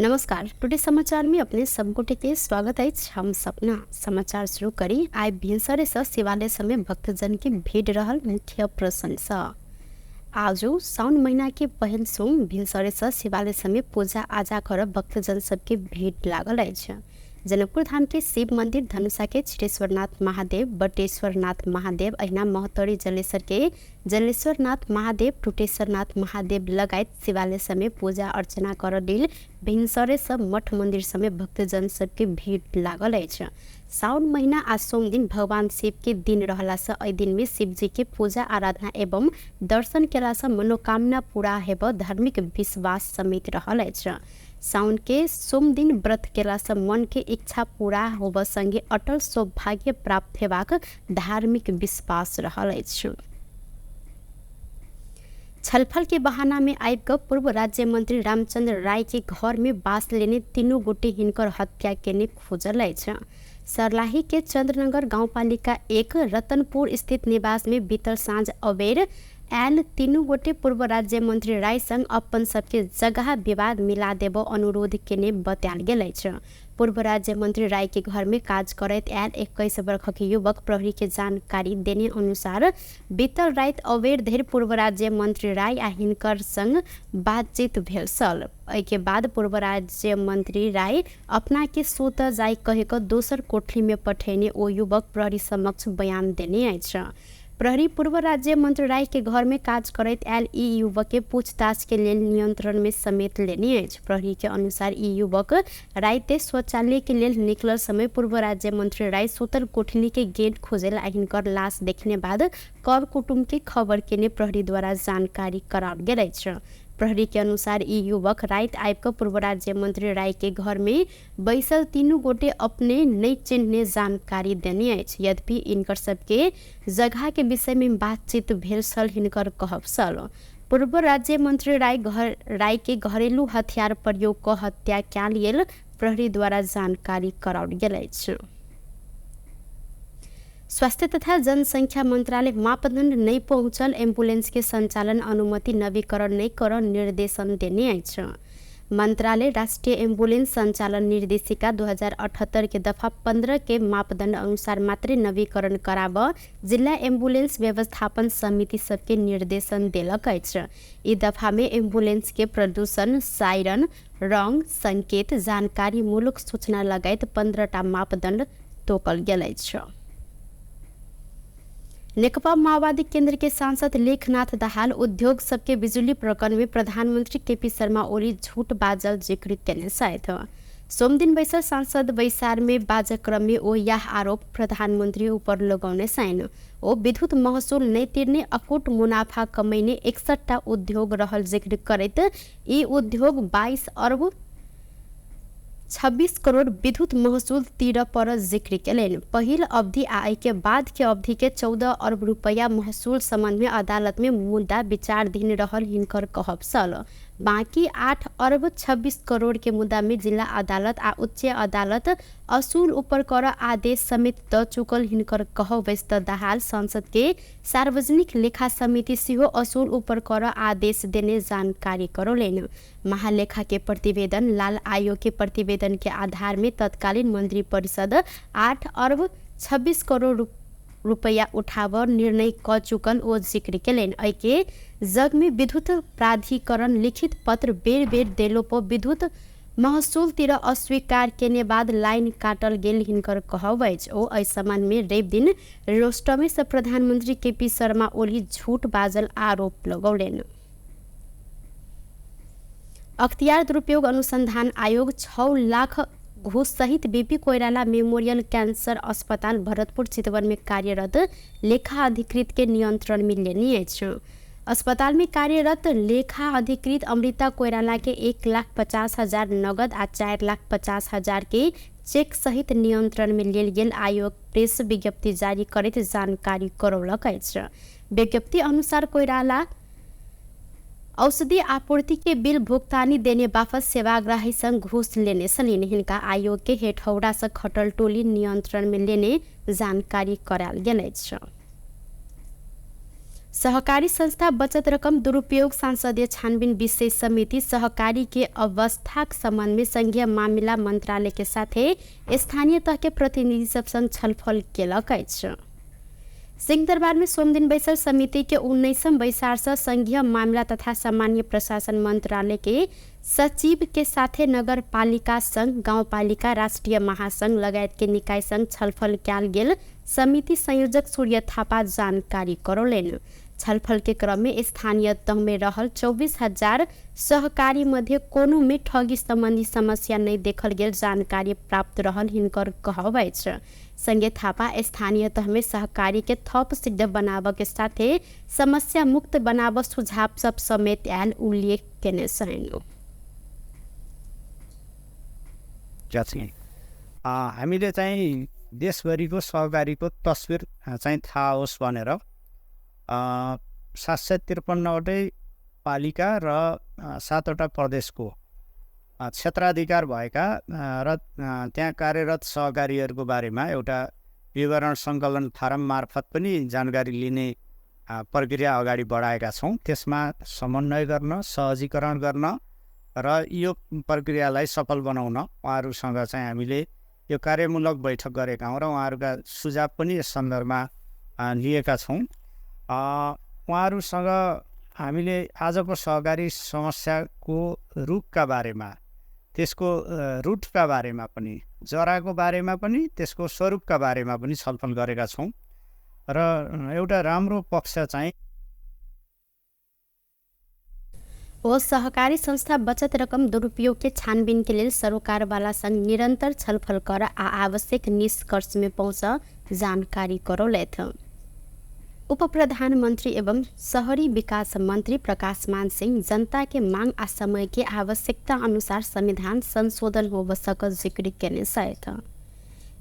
नमस्कार, टुडे समाचार में अपने सब गोटे के स्वागत अछि। हम सपना समाचार शुरू करी। आइ भिनसरे से शिवालय समय भक्तजन के भीड़ रहल मुख्य प्रसंग। आजु साउन महीना के पहिल सोम भिनसरे से शिवालय समय पूजा आजा कर भक्तजन सबके भीड़ लागल अछि। जनकपुर धाम के शिव मंदिर, धनुषा के क्षीरेश्वरनाथ महादेव, बटेश्वरनाथ महादेव, अहिना महोत्तरी जलेश्वर के जलेश्वरनाथ महादेव, टुटेश्वरनाथ महादेव लगायत शिवालय समय पूजा अर्चना कर लेल भिनसरे सब मठ मंदिर समय भक्तजन सबके भीड़ लागल अछि। साउन महीना आ सोम दिन भगवान शिव के दिन रहला से एहि दिन में शिव जी के पूजा आराधना एवं दर्शन केला से मनोकामना पूरा हेब धार्मिक विश्वास समेत रहल अछि। साउन के सोम दिन व्रत केला से मन के इच्छा पूरा होब संगे अटल सौभाग्य प्राप्त हेबाक धार्मिक विश्वास रहल अछि। छलफल के बहाना में आबि कऽ पूर्व राज्य मंत्री रामचंद्र राय के घर में बास लेने तीनू गोटे हिनकर हत्या केने खोजल अछि। सर्लाही के चंद्रनगर गाउँपालिका 1 रतनपुर स्थित निवास में बीतल साँझ अबेर आयल तीनू गोटे पूर्व राज्य मंत्री राय संग अपन सबके जगह विवाद मिला देब अनुरोध केने बतायल गेल अछि। पूर्व राज्य मंत्री राय के घर में काज करैत आयल 21 वर्षक युवक प्रहरी के जानकारी देने अनुसार बीतल राति अबेर धरि पूर्व राज्य मंत्री राय आ हिनकर संग बातचीत भेल छल। एहिके बाद पूर्व राज्य मंत्री राय अपना के सुत जाय कहि कऽ दोसर कोठली में पठेने ओ युवक प्रहरी समक्ष बयान देने अछि। प्रहरी पूर्व राज्य मंत्री राय के घर में काज करैत आयल ई युवक के पूछताछ के लेल नियंत्रण में समेत लेने अछि। प्रहरी के अनुसार ई युवक राइते शौचालय के लेल निकलल समय पूर्व राज्य मंत्री राय सुतल कोठली के गेट खोजेल आ हिनकर लाश देखने बाद कर कुटुम्ब के खबर केने प्रहरी द्वारा जानकारी कराओल गेल अछि। प्रहरी के अनुसार ई युवक राति आबि कऽ पूर्व राज्य मंत्री राय के घर में बैसल तीनू गोटे अपने नहि चिन्हने जानकारी देने अछि। यद्यपि इनकर सबके जगह के विषय में बातचीत भेल छल हिनकर कहब छल। पूर्व राज्य मंत्री राय के घरेलू हथियार प्रयोग कऽ हत्या कयल गेल प्रहरी द्वारा जानकारी कराओल गेल अछि। स्वास्थ्य तथा जनसंख्या मंत्रालय मापदण्ड नहि पहुँचल एम्बुलेंस के संचालन अनुमति नवीकरण नहि कर निर्देशन देने अछि। मंत्रालय राष्ट्रीय एम्बुलेंस संचालन निर्देशिका 2078 के दफा 15 के मापदण्ड अनुसार मात्रै नवीकरण कराब जिल्ला एम्बुलेंस व्यवस्थापन समिति सबके निर्देशन देलक अछि। ई दफा में एम्बुलेंस के प्रदूषण, सायरन, रंग, संकेत, जानकारी मूलक सूचना लगायत 15टा मापदण्ड तोकल गेल अछि। नेकपा माओवादी केन्द्र के सांसद लेखनाथ दाहाल उद्योग सबके बिजुली प्रकरण में प्रधानमंत्री केपी शर्मा ओली झूठ बाजल जिक्र केने छथि। सोमदिन बैसल सांसद बैसार में बाजक क्रम में ओ यह आरोप प्रधानमंत्री ऊपर लगौने छनि। ओ विद्युत महसूल नहि तिर्ने अकूट मुनाफा कमैने 61टा उद्योग रहल जिक्र करैत ई उद्योग 22 अरब 26 करोड़ विद्युत महसूल तिर पर जिक्र केलनि। पहिल अवधि आ एहिके बाद के अवधि के 14 अरब रुपैया महसूल संबंध में अदालत में मुद्दा विचाराधीन रहल हिनकर कहब छल। बाँकी 8 अरब 26 करोड़ के मुद्दा में जिला अदालत आ उच्च अदालत असूल ऊपर कर आदेश समेत द चुकल हिनकर कहब व्यस्त दाहाल संसद के सार्वजनिक लेखा समिति सेहो असूल ऊपर कर आदेश देने जानकारी करौलनि। महालेखा के प्रतिवेदन, लाल आयोग के प्रतिवेदन के आधार में तत्कालीन मंत्री परिषद 8 अरब 26 करोड़ रुपैया उठाब निर्णय क चुकल ओ जिक्र केलनि। एहिके जग में विद्युत प्राधिकरण लिखित पत्र बेर बेर देलो पर विद्युत महसूल तिर अस्वीकार केने बाद लाइन काटल गेल हिनकर कहब अछि। ओ एहि संबंध में रवि दिन रोस्टमे से प्रधानमंत्री केपी शर्मा ओली झूठ बाजल आरोप लगौलनि। अख्तियार दुरुपयोग अनुसंधान आयोग 6 लाख घूस सहित बीपी कोइराला मेमोरियल कैंसर अस्पताल भरतपुर चितवन में कार्यरत लेखा अधिकृत के नियंत्रण में लेने अछि। अस्पताल में कार्यरत लेखा अधिकृत अमृता कोइराला के 1,50,000 नगद आ 4,50,000 के चेक सहित नियंत्रण में लेल गेल आयोग प्रेस विज्ञप्ति जारी करैत जानकारी करौलक अछि। विज्ञप्ति अनुसार कोइराला औषधि आपूर्ति के बिल भुगतानी देने बापत सेवाग्राही संग घूस लेने छलिन। हिनका आयोग के हेठौरा से खटल टोली नियंत्रण में लेने जानकारी करायल गेल अछि। सहकारी संस्था बचत रकम दुरुपयोग सांसदीय छानबिन विशेष समिति सहकारी के अवस्थाक सम्बन्ध में संघीय मामिला मंत्रालय के साथे स्थानीय तह के प्रतिनिधि सब संग छलफल केलक अछि। सिंहदरबार में सोमदिन बैसल समिति के 19म बैसार से संघीय मामिला तथा सामान्य प्रशासन मंत्रालय के सचिव के साथे नगरपालिका संघ, गाउँपालिका, राष्ट्रिय महासंघ लगायत के निकाय संग छलफल कयल गेल समिति संयोजक सूर्य थापा जानकारी करौलनि। छलफल के क्रम में स्थानीय तह में रहल 24,000 सहकारी मध्ये कोनो में ठगी सम्बन्धी समस्या नहि देखल गेल जानकारी प्राप्त रहल हिनकर कहब अछि। संगे थापा स्थानीय तह में सहकारी के थप सिद्ध बनाब के साथे समस्या मुक्त बनाब सुझाव सब समेत आयल उल्लेख केने छनि। हामीले चाहिँ देशभरिको सहकारीको तस्बिर चाहिँ थाहा होस् भनेर 753वटै पालिका र 7वटा प्रदेशको क्षेत्राधिकार भएका र त्यहाँ कार्यरत सहकारीहरूको बारेमा एउटा विवरण सङ्कलन फारम मार्फत पनि जानकारी लिने प्रक्रिया अगाडि बढाएका छौँ। त्यसमा समन्वय गर्न, सहजीकरण गर्न र यो प्रक्रियालाई सफल बनाउन उहाँहरूसँग चाहिँ हामीले यो कार्यमूलक बैठक गरेका हौँ र उहाँहरूका सुझाव पनि यस सन्दर्भमा लिएका छौँ। उहाँहरूसँग हामीले आजको सहकारी समस्याको रूपका बारेमा, त्यसको रुटका बारेमा पनि, जराको बारेमा पनि, त्यसको स्वरूपका बारेमा पनि छलफल गरेका छौँ र एउटा राम्रो पक्ष चाहिँ ओ सहकारी संस्था बचत रकम दुरुपयोग के छानबिन के लेल सरोकारवाला संग निरंतर छलफल कर आ आवश्यक निष्कर्ष में पहुँच जानकारी करौलथि। उप प्रधानमंत्री एवं शहरी विकास मंत्री प्रकाश मान सिंह जनता के मांग आ समय के आवश्यकता अनुसार संविधान संशोधन होब सकल जिक्र केने छथि।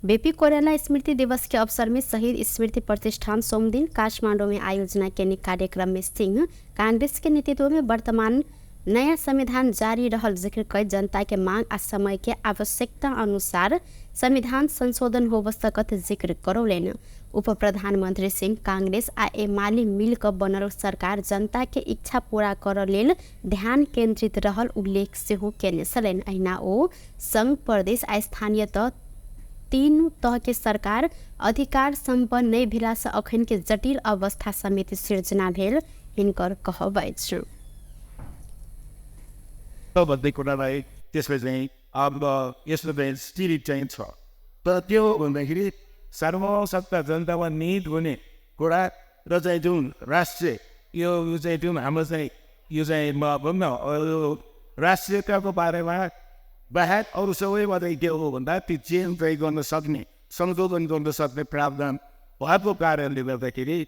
बीपी कोइराला स्मृति दिवस के अवसर में शहीद स्मृति प्रतिष्ठान सोमदिन काठमाडौँ में आयोजना केने कार्यक्रम में सिंह कांग्रेस के नेतृत्व में वर्तमान नयाँ संविधान जारी रहल जिक्र कर जनता के मांग आ समय के आवश्यकता अनुसार संविधान संशोधन होब सकत जिक्र करौलनि। उप प्रधानमंत्री सिंह कांग्रेस आ एमाले मिलकर बनल सरकार जनता के इच्छा पूरा कर लेल ध्यान केंद्रित रहल उल्लेख सेहो केने छलनि। अहिना ओ संघ, प्रदेश आ स्थानीय तह तीनू तह के सरकार अधिकार सम्पन्न नहि भेला से अखन के जटिल अवस्था समेत सिर्जना भेल हिनकर कहब अछि। भन्ने कुरालाई त्यसमा चाहिँ अब यसमा चाहिँ स्पिरिट चाहिँ छ, तर त्यो भन्दाखेरि सार्वसत्ता जनतामा निहित हुने कुरा र चाहिँ जुन राष्ट्रिय यो चाहिँ जुन हाम्रो चाहिँ यो चाहिँ भनौँ न राष्ट्रियताको बारेमा बाहेक अरू सबैमा चाहिँ के हो भन्दा त्यो चेन्ज चाहिँ गर्न सक्ने, संशोधन गर्न सक्ने प्रावधान भएको कारणले गर्दाखेरि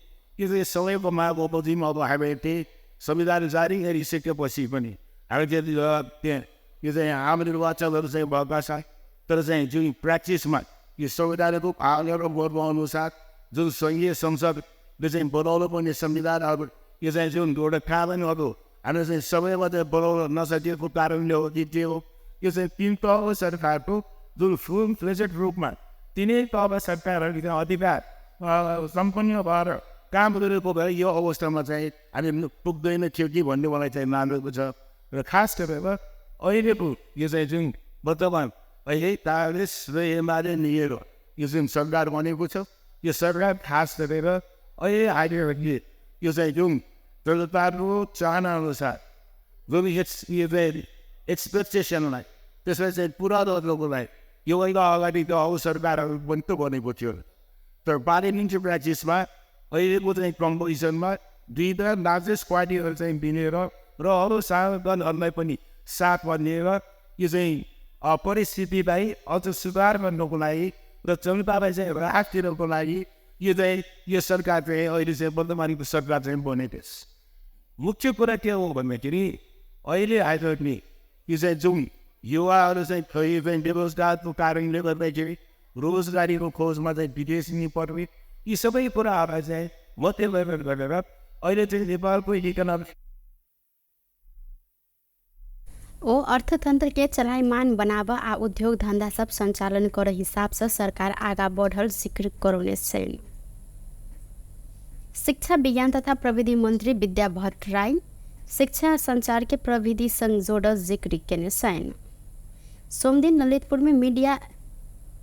यो चाहिँ सबैको माग बमोजिम अब हामीले त्यही संविधान जारी गरिसकेपछि पनि हामी त्यहाँ यो चाहिँ आम निर्वाचनहरू चाहिँ भएका छन्, तर चाहिँ जुन प्र्याक्टिसमा यो संविधानको भावना र मर्म अनुसार जुन सङ्घीय संसदले चाहिँ बनाउनु पर्ने संविधानहरू यो चाहिँ जुन एउटा कानुनहरू हामीले चाहिँ समयमा चाहिँ बनाउन नसकेको कारणले हो कि के हो, यो चाहिँ तिन तहको सरकारको जुन फुल फ्लेजेड रूपमा तिनै तहका सरकारहरूले चाहिँ अधिकार सम्पन्न भएर काम गरेको भए यो अवस्थामा चाहिँ हामी पुग्दैन थियो कि भन्ने मलाई चाहिँ लागेको छ। र खास गरेर अहिलेको यो चाहिँ जुन वर्तमान अहिले काङ्ग्रेस र एमाले लिएर यो जुन सरकार बनेको छ, यो सरकार खास गरेर अहिले आइरहेको यो चाहिँ जुन जनताको चाहना अनुसार जुन यो चाहिँ एक्सपेक्टेसनलाई त्यसलाई चाहिँ पुरा गर्नको लागि योभन्दा अगाडि त अरू सरकारहरू पनि त बनेको थियो, तर पार्लियामेन्ट्री प्र्याक्टिसमा अहिलेको चाहिँ कम्पोजिसनमा दुईवटा लार्जेस्ट पार्टीहरू चाहिँ मिलेर र अरू सानो दलहरूलाई पनि साथमा लिएर यो चाहिँ परिस्थितिलाई अझ सुधार गर्नको लागि र जनतालाई चाहिँ राहत दिनको लागि यो चाहिँ यो सरकार चाहिँ अहिले चाहिँ वर्तमानको सरकार चाहिँ बनेको। मुख्य कुरा के हो भन्दाखेरि अहिले आइरहने यो चाहिँ जुन युवाहरू चाहिँ चाहिँ बेरोजगारको कारणले गर्दाखेरि रोजगारीको खोजमा चाहिँ विदेश पर्ने यी सबै कुराहरूलाई चाहिँ मध्यनजर गरेर अहिले चाहिँ नेपालको इकोनोमिक ओ अर्थतंत्र के चलायमान बनाब आ उद्योग धंधा सब संचालन कर हिसाब से सरकार आगा बढ़ल जिक्र करौने छनि। शिक्षा विज्ञान तथा प्रविधि मन्त्री विद्या भट्टराई शिक्षा संचार के प्रविधि संग जोड़ल जिक्र केने छनि। सोमदिन ललितपुर में मीडिया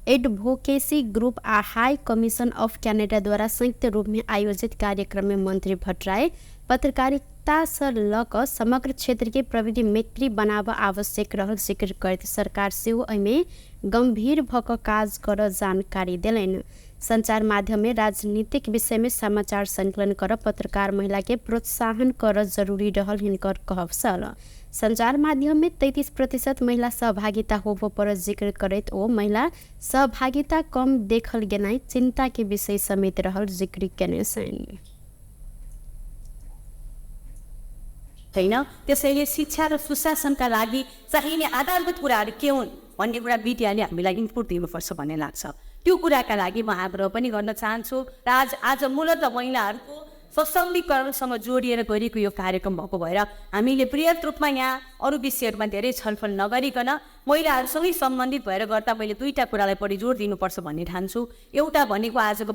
एडवोकेसी ग्रुप आ हाई कमीशन ऑफ कनाडा द्वारा संयुक्त रूप में आयोजित कार्यक्रम में मंत्री भट्टराई पत्रकारिता से ल क समग्र क्षेत्र के प्रविधि मैत्री बनाब आवश्यक रहल जिक्र करैत सरकार सेहो एहिमे गंभीर भ क काज कर जानकारी देलनि। संचार माध्यम में राजनीतिक विषय में समाचार संकलन कर पत्रकार महिला के प्रोत्साहन कर जरूरी रहल हिनकर कहब छल। संचार माध्यम में 33% महिला सहभागिता होबो पर जिक्र करैत ओ महिला सहभागिता कम देखल गेनाइ चिंता के विषय समेत रहल जिक्र केने छनि। छैन, त्यसैले शिक्षा र सुशासनका लागि चाहिने आधारभूत कुराहरू के हुन् भन्ने कुरा मिडियाले हामीलाई इनपुट दिनुपर्छ भन्ने लाग्छ। त्यो कुराका लागि म आग्रह पनि गर्न चाहन्छु र आज मूलत महिलाहरूको सशक्तिकरणसँग जोडिएर गरिएको यो कार्यक्रम भएको भएर हामीले बृहत् रूपमा यहाँ अरू विषयहरूमा धेरै छलफल नगरिकन महिलाहरूसँगै सम्बन्धित भएर गर्दा मैले दुईवटा कुरालाई बढी जोड दिनुपर्छ भन्ने ठान्छु। एउटा भनेको आजको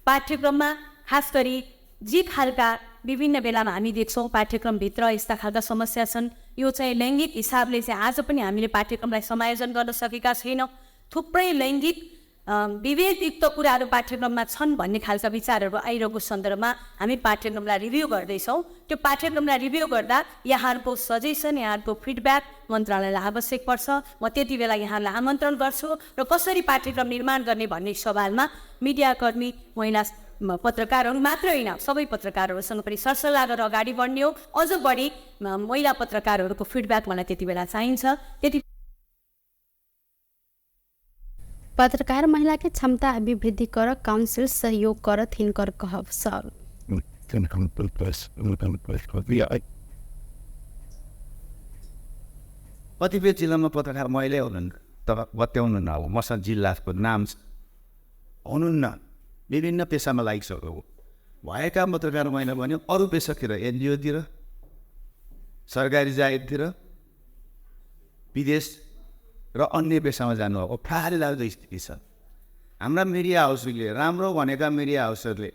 पाठ्यक्रममा खास गरी जे खालका विभिन्न बेलामा हामी देख्छौँ पाठ्यक्रमभित्र यस्ता खालका समस्या छन्, यो चाहिँ लैङ्गिक हिसाबले चाहिँ आज पनि हामीले पाठ्यक्रमलाई समायोजन गर्न सकेका छैनौँ। थुप्रै लैङ्गिक विभेदयुक्त कुराहरू पाठ्यक्रममा छन् भन्ने खालका विचारहरू आइरहेको सन्दर्भमा हामी पाठ्यक्रमलाई रिभ्यू गर्दैछौँ। त्यो पाठ्यक्रमलाई रिभ्यू गर्दा यहाँहरूको सजेसन, यहाँहरूको फिडब्याक मन्त्रालयलाई आवश्यक पर्छ। म त्यति बेला यहाँहरूलाई आमन्त्रण गर्छु र कसरी पाठ्यक्रम निर्माण गर्ने भन्ने सवालमा मिडियाकर्मी महिला पत्रकारहरू मात्र होइन, सबै पत्रकारहरूसँग पनि सरसल्लाह गरेर अगाडि बढ्ने हो। अझ बढी महिला पत्रकारहरूको फिडब्याक मलाई त्यति बेला चाहिन्छ। त्यति पत्रकार महिला के क्षमता अभिवृद्धि कर काउंसिल सहयोग करत हिनकर कहब सर। कतिपय जिल्लामा पत्रकार महिलै हुनुहुन्न, तर बताउनु न, अब मसँग जिल्लाको नाम हुनुहुन्न, विभिन्न पेसामा लागिसकेको भएका पत्रकार महिला भने अरू पेसातिर, एनजिओतिर, सरकारी जागिरतिर, विदेश र अन्य पेसामा जानुभएको फारै लाग्दो स्थिति छ। हाम्रा मिडिया हाउसहरूले, राम्रो भनेका मिडिया हाउसहरूले,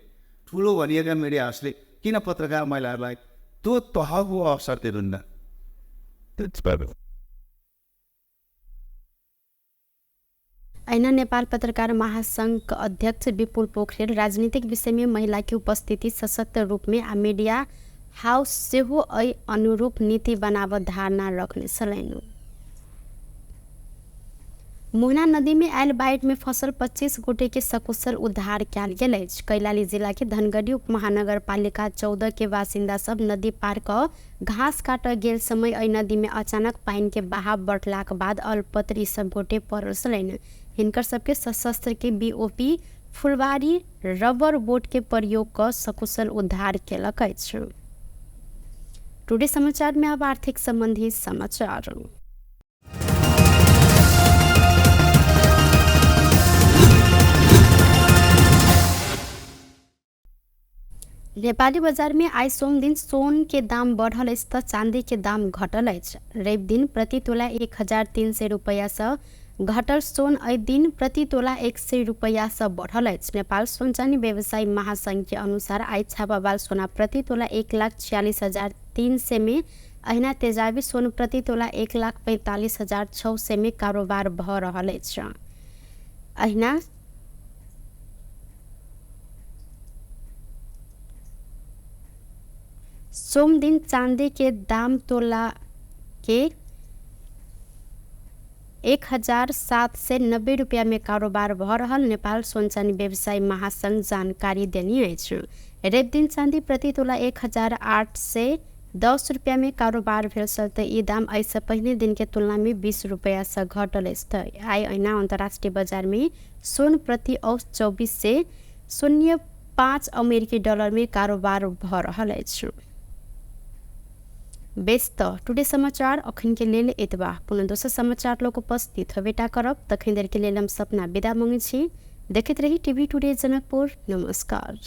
ठुलो भनिएका मिडिया हाउसले किन पत्रकार महिलाहरूलाई त्यो तहको अवसर दिनुहुन्न? ऐना नेपाल पत्रकार महासंघ अध्यक्ष विपुल पोखरेल राजनीतिक विषय में महिला के उपस्थिति सशक्त रूप में आ मीडिया हाउस सेहो एहि अनुरूप नीति बनाव धारणा रखने छलनि। मोहना नदी में आयल बाढ़ में फसल 25 गोटे के सकुशल उद्धार कयल गेल अछि। कैलाली जिला के धनगढ़ी उप महानगरपालिका 14 के बासिन्दा सब नदी पार क घास काट गेल समय एहि नदी में अचानक पानि के बहाव बढ़लाक बाद अलपत्र ई सब गोटे पड़ल छलनि। हिनकर सबके सशस्त्र के बीओपी फुलवारी रबर बोट के प्रयोग क सकुशल उद्धार केलक अछि। टुडे समाचार में अब आर्थिक संबंधी समाचार। नेपाली बजार में आइ सोम दिन सोन के दाम बढ़ल अछि त चांदी के दाम घटल अछि। रवि दिन प्रति तोला 1300 रुपैया से घटल सोन एहि दिन प्रति तोला 100 रुपैया से बढ़ल अछि। नेपाल सोन चानी व्यवसायी महासंघ के अनुसार आइ छापावाल सोना प्रति तोला 1,46,300 में, अहिना तेजाबी सोन प्रति तोला 1,45,600 में कारोबार भ रहल अछि। अहिना सोम दिन चांदी के दाम तोला के 1790 रुपया में कारोबार भ रहल नेपाल सोन चानी व्यवसायी महासंघ जानकारी देनी अछि। रवि दिन चांदी प्रति तोला 1810 रुपया में कारोबार भेल छल त ई दाम एहिसँ पहिने दिन के तुलना में 20 रुपया से घटल अछि। आइ अहिना अंतर्राष्ट्रीय बाजार में सोन प्रति औस 24.05 अमेरिकी डॉलर में कारोबार भ रहल अछि। बेस त टुडे समाचार अखन के लेल एतबा। पुनः दोसर समाचार लोक उपस्थित होबेटा करब, तखन देर के लेल हम सपना विदा मांगै छी। देखैत रही टीवी टुडे जनकपुर। नमस्कार।